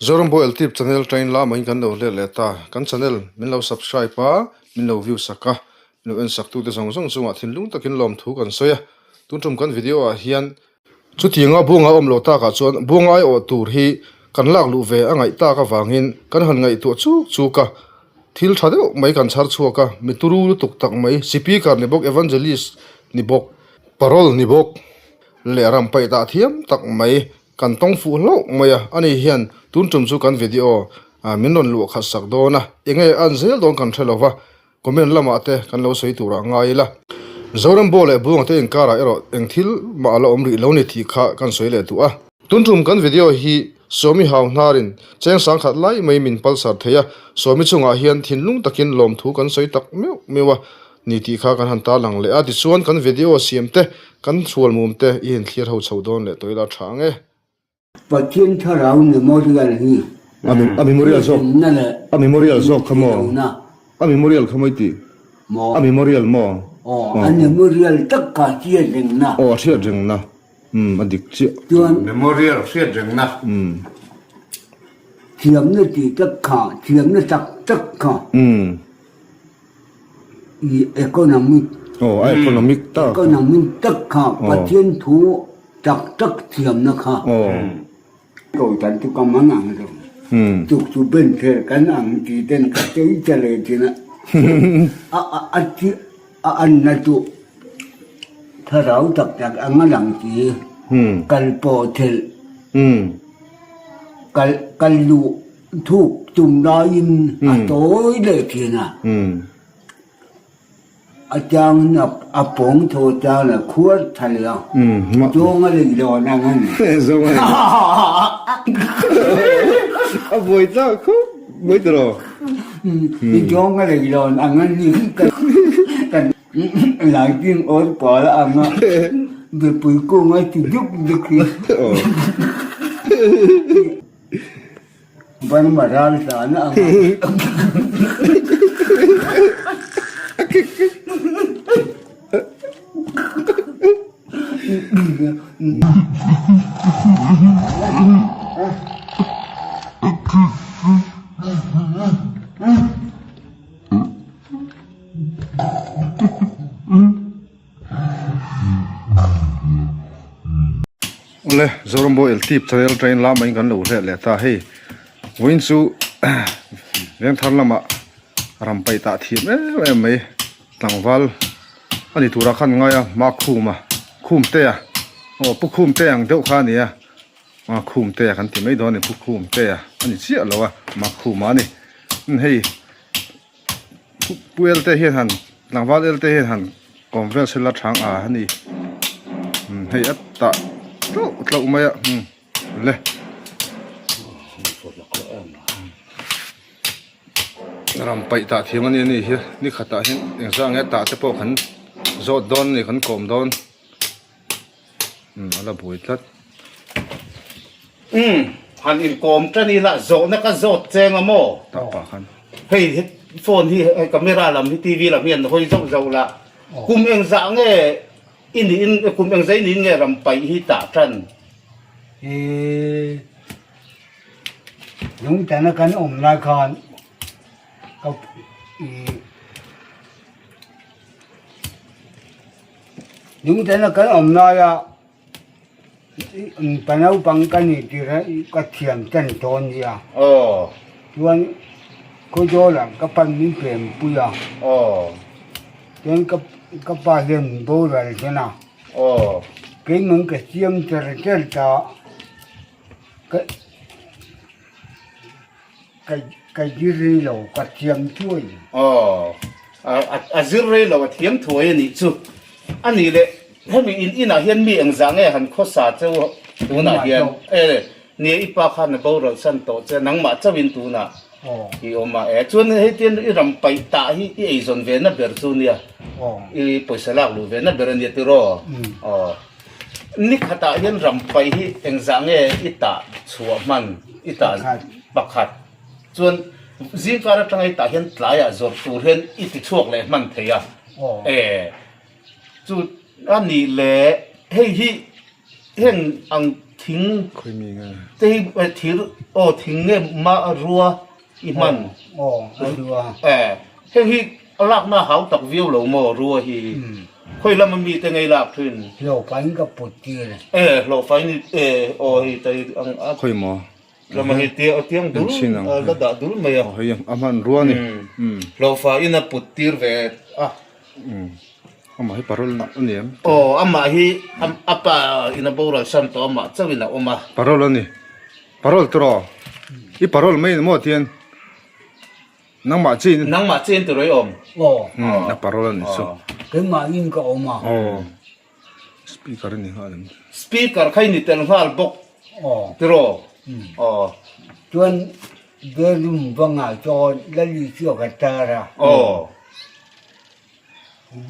Zoram Boy Eltip channel train la mai kan lo hlet leh ta. Kan channel min lo subscribe a, min lo view sak a, min lo en sak tute zawng zawng chungah thinlung takin lawmthu kan sawi a. Tun tum kan video ah hian Chutianga buanga awm loh takah chuan buanga aiawh tur hi kan lak luh ve a ngaih tak avangin kan han ngaihtuah chuk chuk a, thil tha deuh mai kan chhar chhuak a, mi turu lutuk tak mai, Speaker ni bawk, Evangelist ni bawk, Parol ni bawk leh ram paih dah thiam tak mai kan tawng fuh hlauh mai a, ani hian tun tum chu kan video min rawn luah khat sak dawn a, enge a an zel dawn kan hre lo va. Comment lamah te kan lo sawi turah ngai ila. Zoram Bo leh Buanga te inkarah erawh eng thil mah a la awm rih lo ni tih kha kan sawi leh duh a. Tun tum kan video hi Sawmi hau hnarin cheng sangkhat lai mai min palsar thei a, Sawmi chungah hian thinlung takin lawmthu kan sawi tak meuh meuh a ni tih kha kan han tarlang leh a. Tichuan kan video siam te, kan chhualmum te i inthlir ho chho dawn leh tawh ila tha ang e. Pathian Thlarau Memorial hi A memorial zawk hrinna leh a memorial zawk kha maw inthihlohna a memorial kha maw i tih maw a memorial maw aw a memorial tak kha hriat rengna aw a hriat rengna umm a dik chiah chuan Memorial hriat rengna umm thiamna tih tak kha thiamna tak tak kha umm I economic aw a economic tak economic tak kha Pathian thu tak tak thiamna kha aw ko tan chu ka man ang lo tuk chu ben thel kan ang ti ten ka chei ta le thin a a a a chi a an na chu thlarau tak tak ang a lang si kal pawh thel kal kal luh Thuk tum laiin a tawi leh thin a, a changin a pawng tho chang a khuar tha leh a, zawng a lei dawn ang a ni. Zawng a lei A buai tlak khawp mai tawh. Zawng a lei dawn ang a ni. Kan lighting on kual ang a, mipui kung a ti duk duk hi. Burma ral tlan a ang a. Awle Zoram Boy Eltip channel train lamah in kan lo hleh leh ta hei vawiin chu Vengthar lamah ram paih tah thiam em em mai tlangval a ni turah khan ngai a hma khum a khum te a aw pu khum te ang deuh kha a ni a hma khum te a kan ti mai dawn a ni pu khum te a a ni chiah lo a hma khum a ni hei. Pu elte hian han tlangval elte hian han kawm vel sela thang a a ni hei a tah tlauh tlauh mai a le ram paih tah thiam a ni a ni hi ni khatah hian engzah nge tah te pawh kan zawt dawn a ni kan kawm dawn. A la buai tlat. Umm, han inkawm tan ila zawhna ka zawt cheng a maw? Tah pah khan. Hei hi phone hi hei camera lam hi TV lam hi an hawi zauh zauh la. Kum engzah nge i niin kum engzah i niin nge ram paih hi tah tan? Ih, lungtana kan awm lai khan ka ih. Lungtena kan awm laia pa naupang ka nih tirh a ka thiam tan tawh a nia. Chuan Khawzawlah ka pan min pem pui a. Chuan ka ka pa hian min boral dawn a. Keimah ka siam cher cher ta ka Ka ka zir rei lo, ka thiam thuai. Aw, a a zir rei lo, a thiam thuai a nih chu. A nih leh, hemi in inah hian mi engzah nge han khawsa cheu tunah hian? E, nia i pa khan a boral san tawh che, nangmah chauhin tunah i awm a. E, chuan hei tian i ram paih tah hi i eizawn ve na ber chu nia, i pawisa lak luh ve na ber a nia tiraw? Aw. Ni khatah hian ram paih hi engzah nge i tah chhuah hman i tah pakhat chuan zingkar atanga i tah hian tlaiah zawrh tur hian i ti chhuak leh hman thei a e chu a nih leh hei hi heng ang. Thing te hi thir aw thing nge ma rua i hman aw a rua e heng hi a lakna hau tak viau lo maw rua hi khawi lama mi te ngei lak thin hlawhfain ka put tir e hlawhfain e aw hei tai ang a khawi maw lama hei tia tiang dul la dah dul mai a hei a hman rua ni hlawhfain a put tir ve a. Amah hi parol a ni em? Aw, amah hi a pa in a boral san tawh amah chauhin a awm a. Parol a ni. Parol tawh i parol mai maw tian nangmah chin. Nangmah chin tawh i awm. Aw. A parol a ni chu. Keimah in ka awm a. Aw. Speaker a ni nghal em? Speaker kha i ni tel nghal bawk. Aw. Tiraw? Aw. Chuan bedroom bangah chuan Lali chu ka tar a. Aw.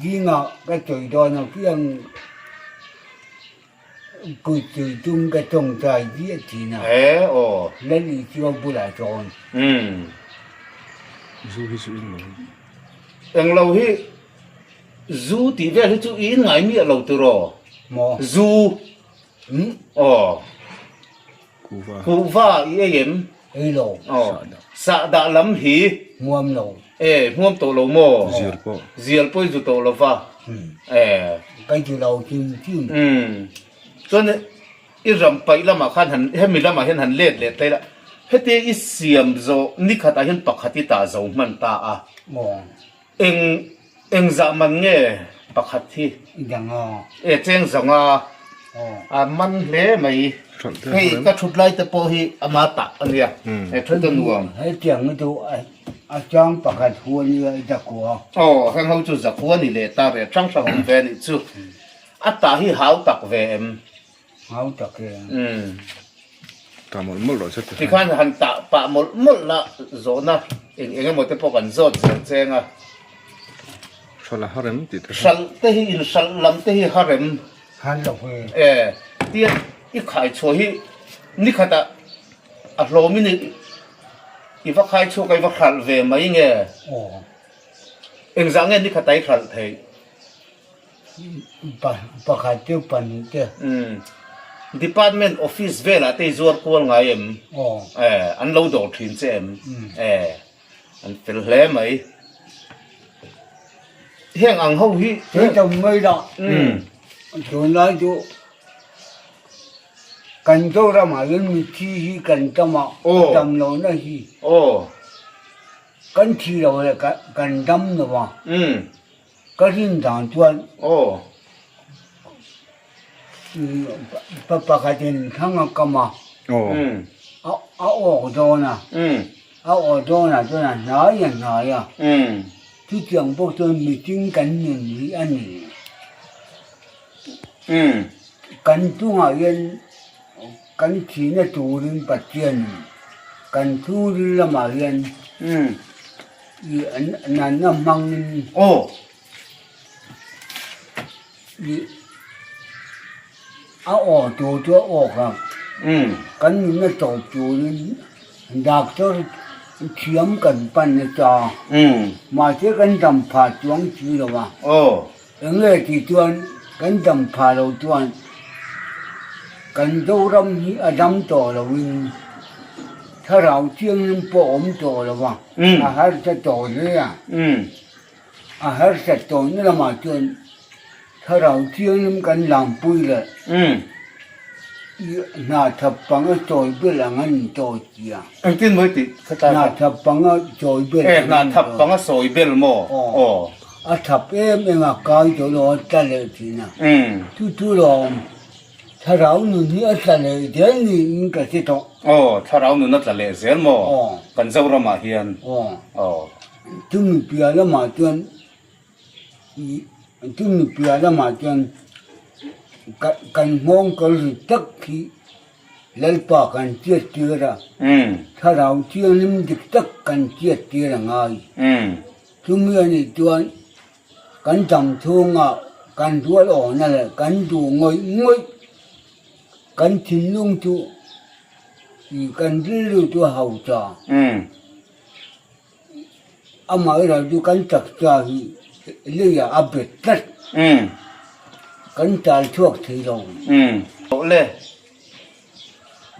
Zingah ka chawi dawn a piang kut chawi tum ka tawngtai ziah thin a. He aw. Lal Isua bulah chuan. Umm. Zu hi chu in lo. Englo hi zu tih vel hi chu i in ngai miah lo tiraw? Maw? Zu. Umm. Aw. Kuhva. Kuhva i ei em? Ei lo. Aw. Sahdah lam hi. Hmuam lo. E, hmuam tawh lo maw? Zial pawh. Zial pawh i zu tawh lo va. E. Ka zu lo chim chim. Umm. Chuan i ram paih lamah khan han, hemi lamah hian han let leh tlai la. Heti i siam zawh nikhatah hian pakhat i tah zo hman ta a. Aw. Eng, eng zah man nge pakhat hi? Zanga. E, cheng zanga. Aw. A man hle mai. Hei ka thut lai te pawh hi ama tah a nia. He thut a nuam. Hetiang hi chu a chang pakhat hu a nia i zakua. Aw, heng ho chu zakua ni leh ta ve, hrang hrang awm ve a nih chu. A tah hi hau tak ve em? Hau tak e. Umm. Tah mawlh mawlh rawh che ti. Tikhan han tah pah mawlh mawlh la zawhna eng eng emaw te pawh kan zawt zel cheng a. Hralh a harem tih te kha. Hralh te hi inhralh lam te hi harem. Har lo ve. E, tia i khai chhuah hi nikhatah a hlawmin i i va khai chhuak a i va hralh ve mai nge? Aw. Engzah nge nikhatah i hralh theih? Pakhat chu pahnih te. Umm. Department office velah te i zuar kual ngai em? Aw. E, an lo dawr thin che em? E, an fel hle mai. Heng ang ho hi. He tam mai la. Umm. Tunlai chu kan Zoramah hian mithi hi kan tam a, tam lohna hi. Aw. Kan thi lo leh kan dam lo a. Umm. Ka rin dan chuan Aw. Pa pakhatin thlang a kam a, Aw. a awk dawn a, a awk dawnah chuan a hnai a hnai a, chutiang pawh chuan mihring kan nun hi a ni. Kan chungah hian kan thihna turin Pathianin kan chhungril lamah hian I natna hmangin aw i a aw tur chu a awk a, kan nunna tawp turin doctor thiam kan pan nasa a, mahse kan dam phah chuang si lo a, eng nge tih chuan kan dam phah loh chuan kan Zoram hi a dam tawh loin Thlarau thianghlim pawh awm tawh lo va, a harsa tawh hle a. A harsat tawhna lamah chuan Thlarau thianghlim kan lampui leh hna thap panga chawi belh ang a ni tawh tia. Engtin maw i tih kha tlai kha? Hna thap panga chawi belh ang a ni tawh. Hna thap panga sawi belh maw? Aw. A thap em em a, kai tawh lo a tla leh thin a. Chu chu lawm. Thlarau nun hi a tla leh zel niin ka hre tawh. Aw, thlarau nun a tla leh zel maw? Aw. Kan Zoramah hian. Aw. Aw. Chumi piah lamah chuan ih chumi piah lamah chuan ka kan nghawng kal ri tak hi Lalpa kan chiat tir a, thlarau thianghlim dik tak kan chiat tir a ngai. Chumi a nih chuan Kan dam chhunga kan rual awhna leh kan duh ngawih ngawih kan thinlung chu ih kan rilru chu a hausa. Amaherawhchu chu kan taksa hi leiah a bet tlat. Kan tal chhuak thei lo. Awle.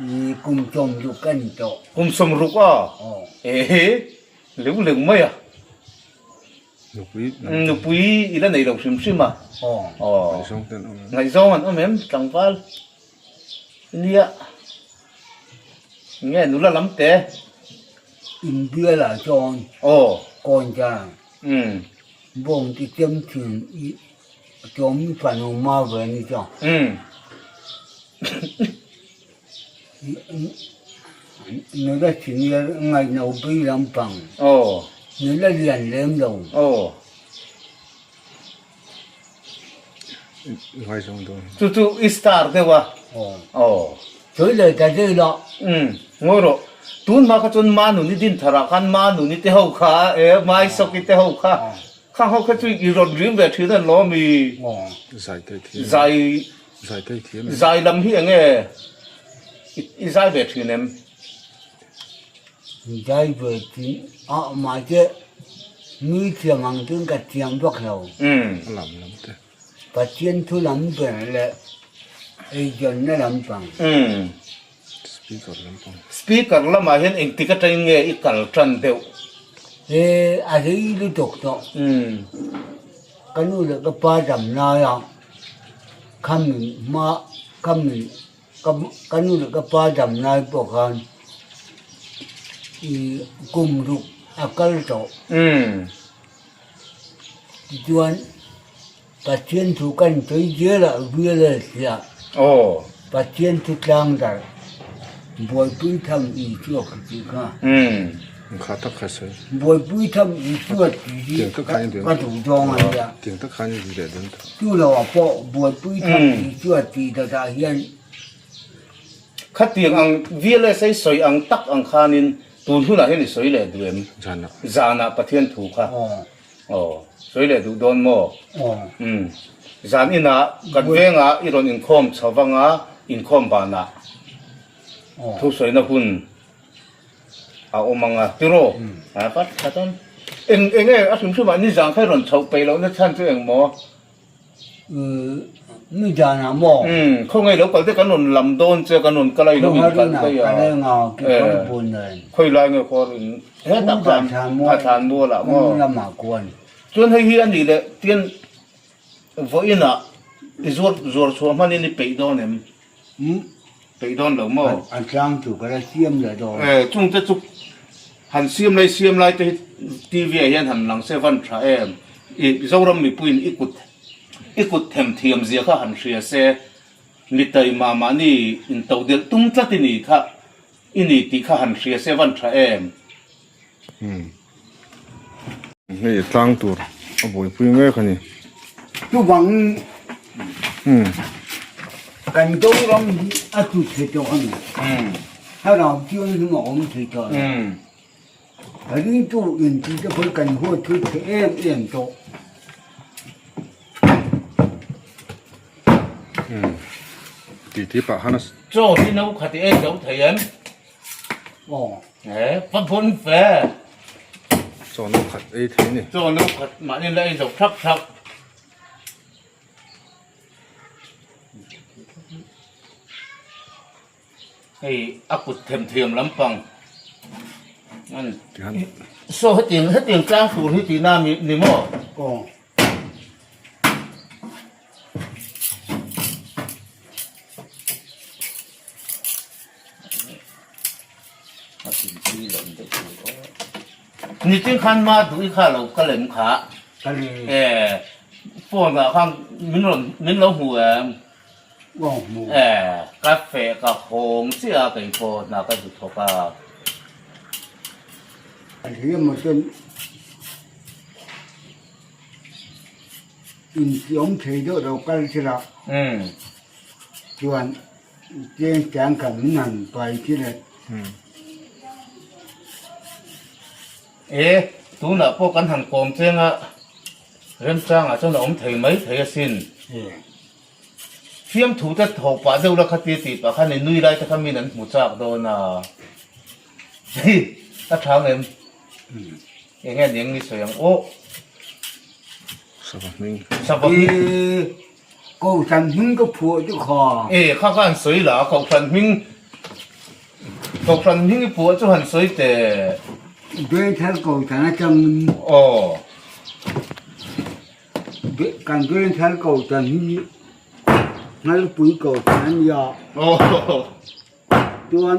I kum 60 a ni tawh. Kum 60 a? Aw. Ehe, leu leu mai a. Nupui Nupui i la nei lo hrim hrim a. Aw. Aw. Ngaihzawng te an awm em? Ngaihzawng an awm em tlangval? Nia. Nge nula lam te? Inbial ah chuan Aw. kawncha Umm. bawng ti chem thin i tlawm fanu ma ve ni chuan. Umm. Nula senior ngaihno bei lampang. Aw. Nula lian lem lo. Aw. Ngaizawng dawn. Chu chu i star deuh a. Aw. Aw. Sawi leh ta deuh la. Umm. Ngawi rawh. Tun hma kha chuan Manuni din tharah khan Manuni te ho kha e Maisoki te ho kha khang ho kha chu i rawn rim ve thin an lawm i. Aw. Zai thei thiam. Zai Zai thei thiam em? Zai lam hi enge i zai ve thin em? Zai ve thin a mahse mi thiam ang chuan ka thiam vak lo. Umm. A lam lam te. Pathian thu lam ber leh eizawnna lampang. Umm. Speaker lampang. Speaker lamah hian engtik atangin nge i kal tan deuh? He a rei lutuk tawh. Umm. Ka nu leh ka pa dam laia khami hma khami ka nu leh ka pa dam lai pawh khan ih kum ruk a kal tawh. Umm. Tichuan Pathian thu kan sawi zel a bial a hria. Aw. Pathian thu tlang darh buaipui tham Isua khi tih kha. Umm. Kha tak kha sawi. Buaipui tham Isua tih hi Tiang tak khan in ka duh zawng a nia. Tiang tak khan in leh dawn tawh. Chu lo ah pawh buaipui tham Isua tih dawtah hian. Khatiang ang VLSA sawi ang tak ang khanin tun hunah hian i sawi leh duh em? Zanah. Zanah Pathian thu kha. Aw. Aw, sawi leh duh dawn maw? Aw. Umm. Zan inah kan vengah i rawn inkhawm chho vanga inkhawm banah thusawina hun a awm ang a, tiraw? A pat khat a. Eng eng nge a hrim hrimah nizan kha i rawn chhoh peih lohna chhan chu eng maw? Nizanah maw? Umm, khawngaih lo kal te kan rawn lam dawn che, kan rawn kal a i lo inkal daih a. Khawi lai nge khaw rin hetah khan a thlan mualah maw? Chuan hei hi a nih leh tian vawiinah i zuar zuar chhuah hmanin i peih dawn em? Peih dawn lo maw? A tlang chu ka la siam leh dawn. E, chungte chu han siam lai siam lai te hi TV ah hian han lang se van tha em? I Zoram mipuiin i kut i kut them thiam zia kha han hria se, mi taima mahni in to delh tum tlat i ni kha i ni tih kha han hria se van tha em? Umm. Hei tlang tur a buaipui mek a ni. Chuvang Umm. Kan Zoram hi a tlu thei tawh a ni. Thlarau thianghlim a awm thei tawh lo. Ka ringtu inti te pawh kan huat thu thei em em tawh. Umm. Titi pah khan a. Chaw hi no khat i ei zo thei em? Aw. E, pa phun fe. Chaw no khat ei thei ni. Chaw no khat mahni la ei zo thak thak. Hei a kut them thiam lampang an saw hetiang hetiang tlang tur hi tihna mi ni maw? Aw. Nitin khan ma duh i kha lo ka lem kha. Ka le. E phone ah khan min rawn min lo hmu em? Aw hmu. E ka feh ka hawng chiah a kei pawh hna ka zu thawk a. A hliam maw chuan Intiawm thei deuh lo kal thila chuan cheng chang khan min han pai thil e. E, tunah pawh kan han kawm cheng a, remchangah chuan a awm thei mai thei asin. Fiamthu te thawk pah deuh la khatia tih pah khan i nui lai te kha min an hmu chak dawn a. A tha ang em? Eng nge ning ni sawi ang aw. Sava hming. Sava hming. E, Kohhran hming ka phuah chu kha. E, kha kha an sawi la, Kohhran hming. Kohhran hming i puah chu han sawi teh. Vengthar Kohhran atangin. Aw. Kan Vengthar Kohhran hi Nghalpui Kohhran a nia. Aw. Chuan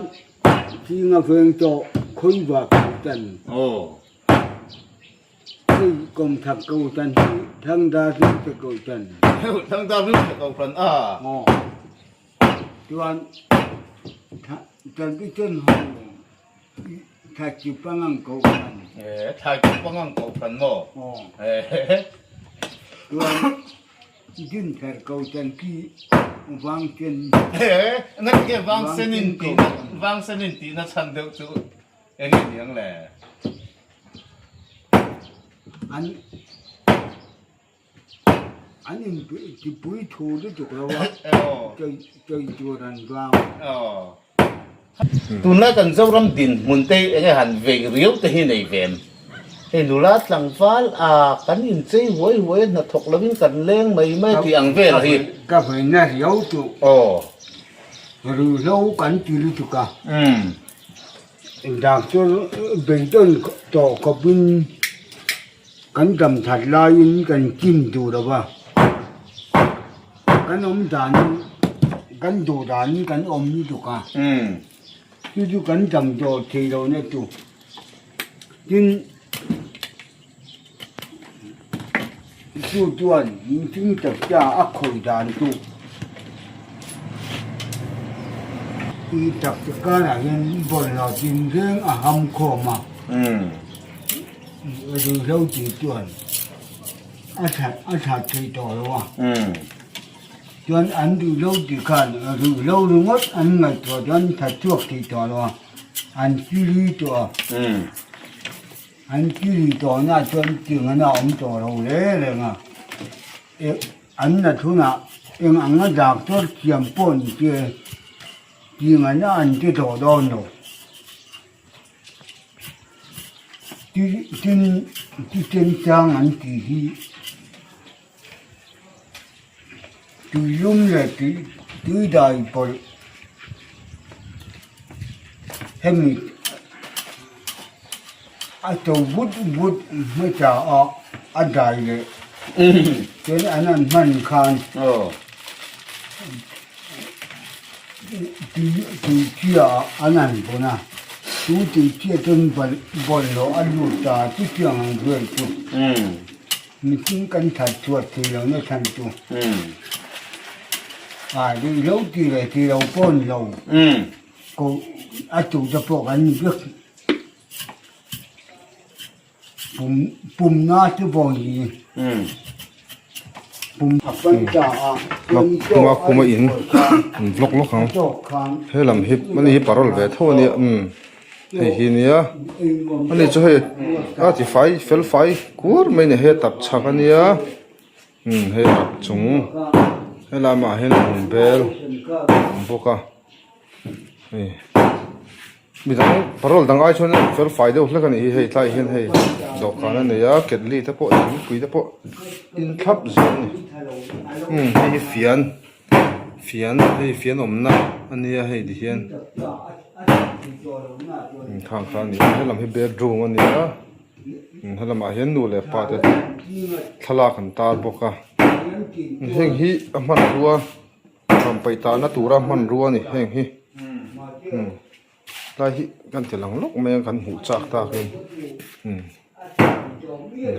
Chinga veng tawh Khawiva Kohhran. Aw. Hei kawmthak Kohhran hi Thangdar Rimte Kohhran. Thangdar Rimte Kohhran a. Aw. Chuan Tradition ho Thlaichi pangang Kohhran. Ee, Thlaichi pangang Kohhran maw? Aw. Ee. Chuan Dinthar Kohhran khi Vangsen. Ee, ngati nge Vangsen in tihna, Vangsen in tihna chhan deuh chu eng nge niang le? An. An intipui thu lutuk lo a, chei tur an vang. Tunlai kan Zoram dinhmun te hi enge han vei riau te hi nei ve em? Hei nula tlangval a kan inchei huai huai a hnathawk lovin kan leng mai mai tih ang vel hi. Ka veina riau chu ruihhlo kan ti lutuk a, doctor beidawn tawh khawpin Kan dam that laiin kan chim duh lo va, kan awm danin kan duh danin kan awm lutuk a, chu chu kan dam dawr thei lo na chu. Tin, chu chuan mihring taksa a khawih dan chu i taksa karah hian bawlhhlawh tinreng a ham khawm a. Ruihhlo tih chuan a that a that theih tawh lo a, chuan an ruihhlo tih khan ruihhlo ringawt an ngaihtuah chuan that chhuak theih tawh lo a, an chiri tawh a, an chiri tawh na chuan tinghana awm tawh lo reng reng a, an nat hunah eng anga doctor thiam pawh ni se tinghana an ti tawh dawn lo. Tin thisen chang an tih hi tuilum leh tui dai pawlh hemi a to vut vut hmasa a a dai leh chuan an han hman khan Tui chhia an han vawn a, chu tui chhia chuan bawlhhlawh a lut ta chu chiang ang vel chu mihring kan that chhuat thei lo na chhan chu a ruihhlo ti leh ti lo pawh ni lo ko a tu te pawh kan ni vek Pum na chu pawh hi pum a pan ta a Khuma khuma in in vlog lawk ang he lam hi ani hi parol ve tho ania umm hei hi nia ani chu hei a ti fai fel fai kur mai ni he tap chhak ania umm hei tap chung he lamah hian lung bel a awm bawk a hei. Midang parol dang ai chuan fel fai deuh hlek a nih hi hei tlaiah hian hei dawhkan a nei a ketli te pawh thingpui te pawh in thlap zel a ni umm hei hi fian fian hei fian awmna a nia hei ti hian khang kha a ni a helam hi bedroom a ni a helamah hian nu leh pa te thlalak an tar bawk a heng hi a hmanrua. Rampaih tahna tura hmanrua a ni heng hi umm tlai hi kan ti lang lawk mai a kan hmuh chak tak in umm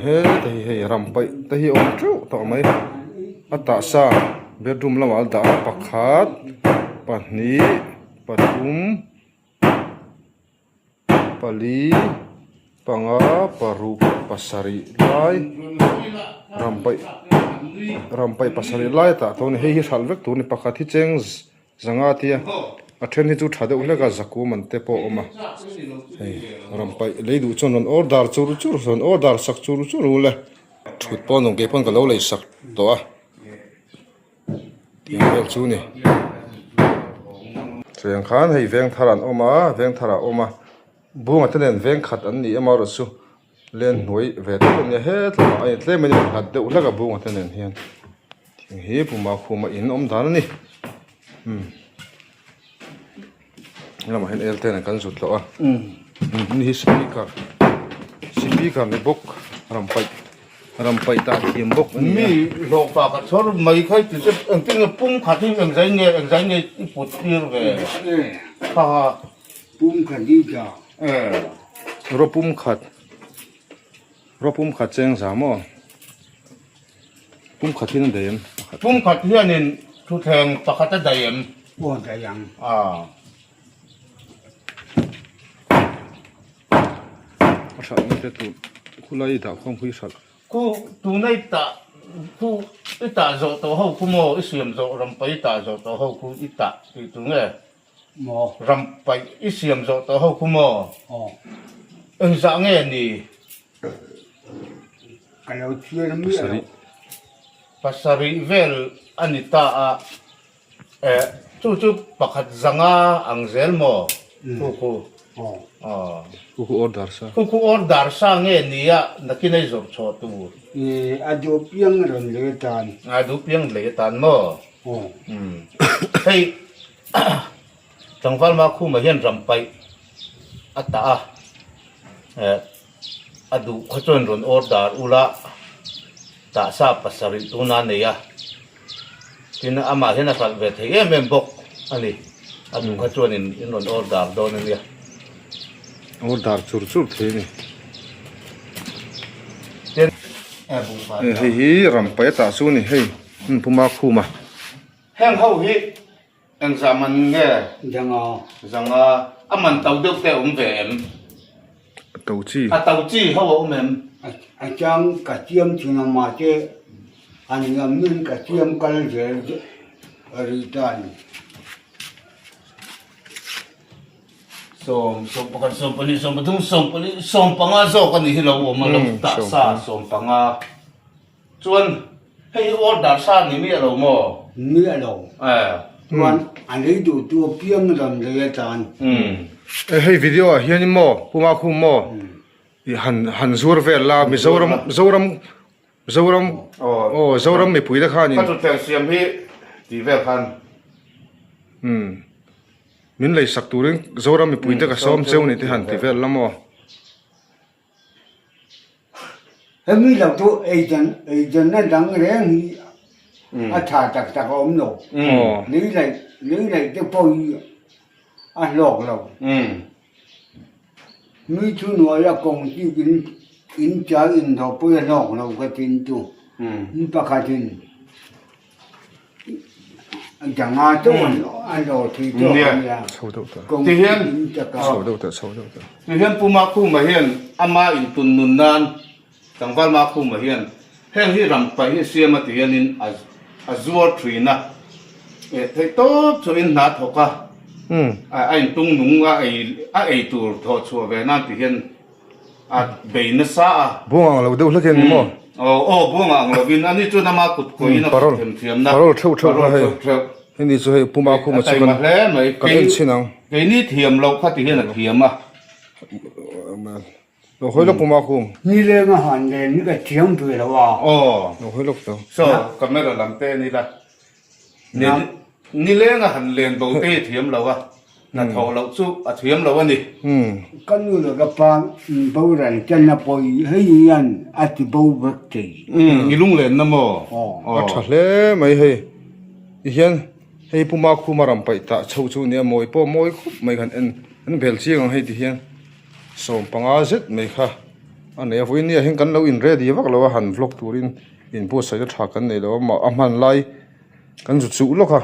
heta hi hei rampaih te hi a awm teuh tawh mai a tah sa bedroom lamah a dah a pakhat pahnih pathum. Pali panga paruk pasarih lai rampaih rampaih pasarih lai a tah tawh a ni hei hi hralh vek tur a ni pakhat hi cheng zanga tia a then hi chu tha deuh hlek a zakum an te pawh a awm a hei rampaih lei duh chuan rawn order chur chur rawn order sak chur chur ule thut pawh a nuam kei pawn ka lo lei sak tawh a. Tih vel chu ni. Chutiang khan hei veng thar an awm a veng thar ah a awm a bunga te nen veng khat an ni em a rawh chu len hnuai ve deuh a nia hetlaiah a intlem a ni hlat deuh hlek a bunga te nen hian thing hi puma khuma in awm dan a ni umm. Lamah hian el ten kan zut loh a. Ni hi speaker speaker ni bawk rampaih rampaih dah thiam bawk a ni a. Mi hlawhfa ka chhawr mai kha ti che engtin nge pum khat hi engzai nge engzai nge i put tir ve kha ha. Pum khat hi ta. Raw pum khat raw pum khat cheng za maw pum khat hian a daih em? Pum khat hianin thutthleng pakhat a daih em? Aw daih ang. A hralh na te tur khulai i dah khawm khu i hralh. Khu tuna i tah khu i tah zawh tawh ho khu maw i siam zawh rampai i tah zawh tawh ho khu i tah tih tur nge? Maw? Rampai i siam zawh tawh ho khu maw? Aw. Engzah nge ni? Ka lo chhiar miah lo. Pasarih vel a ni ta a. Eh, chu chu pakhat zanga ang zel maw? Khu khu. Aw. Khu khu order sa. Khu khu order sa nge nia nakin ei zawrh chhuah tur. Eh, a duh piang rawn lei atan. A duh piang lei atan maw? Aw. Umm. Hei, tlangval ma khumah hian ram paih a tah a. Eh, a duh khaw chuan rawn order ula tah sa pasarih tuna nei a. Tin, amah hian a hralh ve thei em em bawk a ni. A duh kha chuan in in rawn order dawn a nia. Order chur chur thei a ni. Tin, e buhfai ta. Hei hi rampai a tah chu a ni hei hmun puma khuma. Heng ho hi engzah man nge? Zanga. Zanga. A man to deuh te a awm ve em? A to chi. A to chi ho a awm em? A chang ka chiam thin a mahse an lam in ka chiam kal zel rih ta a ni. Sawm, 11, 12, 13, 14, 15 zawk a nih hi lo awm a lo tah sa 15. Chuan hei hi order sa ni miah lo maw? Miah lo. Chuan a lei duhtu apiang rawn lei atan. Hei video ah hian maw Puma khum maw i han han zuar vel la Mizoram Zoram Zoram aw Zoram mipui te khanin. Ka thutthleng siam hi tih vel khan. Umm min lei sak turin Zoram mipui te ka sawm cheu ni te han ti vel la maw? Hemi lo chu eizawnna dang reng hi a tha tak tak a awm lo. Lei laih lei laih te pawh hi a hlawk lo. Mi chu hnuaia kawng chik in in chai indawh pawh hi a hlawk lo ka tin chu. Mi pakhatin Danga chu a hlawh thei tawk a nia. Kawng in chak a. Tihian Pu Makhuma hian ama intun nun nan tlangval Makhuma hian heng hi ram paih hi siam a ti hianin a zuar thin a, theih tawp chu in hna thawk a, a intung nung a a ei tur thawh chhuah ve nan ti hian A bei nasa a. Buang ang lo deuh hlek hian ni maw? Aw aw buang ang lovin ani chuan ama kut kawiin a kut them thiam na. Parol theuh theuh kha hei. Hei ni chu hei puma khuma chu kan kan en chhin ang. Keini thiam loh kha ti hian a thiam a. Lo hawi lawk puma khum. Ni leng a han len hi ka thiam ve lo a. Aw. Lo hawi lawk tawh. So camera lam te ni la. Ni leng a han len bo te hi thiam lo a, hnathawh loh chu a thiam lo a ni. Ka nu leh ka pa boral chan a pawi hei hian a ti bo vek thei. I lunglen na maw? A tha hle mai hei. Tihian hei Puma Khuma ram paih tah chho chu nia mawi pawh mawi khawp mai khan en an bel chiang ang hei tihian 15 zet mai kha a nei a vawiin nia hian kan lo in ready vak lo a han vlog turin. Inbuatsaihna tha kan nei lo a mah a hman lai kan zu chuh lawk a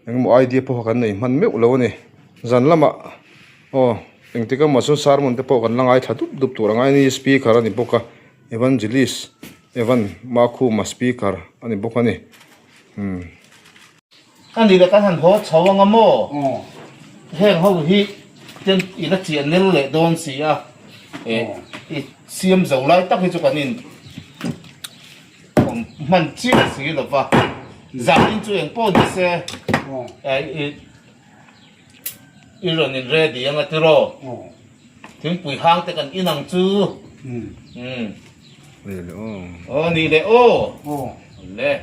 engemaw idea pawh kha kan nei hman meuh lo a ni zan lamah aw engtik emaw chuan sermon te pawh kan la ngaithla dup dup tur a ngai a ni speaker a ni bawk a evangelist evan makhuma speaker a ni bawk a ni umm. A ni leh kan han haw chho anga maw? Heng ho hi ten i la chiah nel leh dawn si a, i siam zo lai tak hi chu kan in awm hman chiah si lo va, zanin chu eng pawh ni se i rawn in ready anga tiraw? Thingpui hang te kan in ang chu. Aw ni leh aw. Le.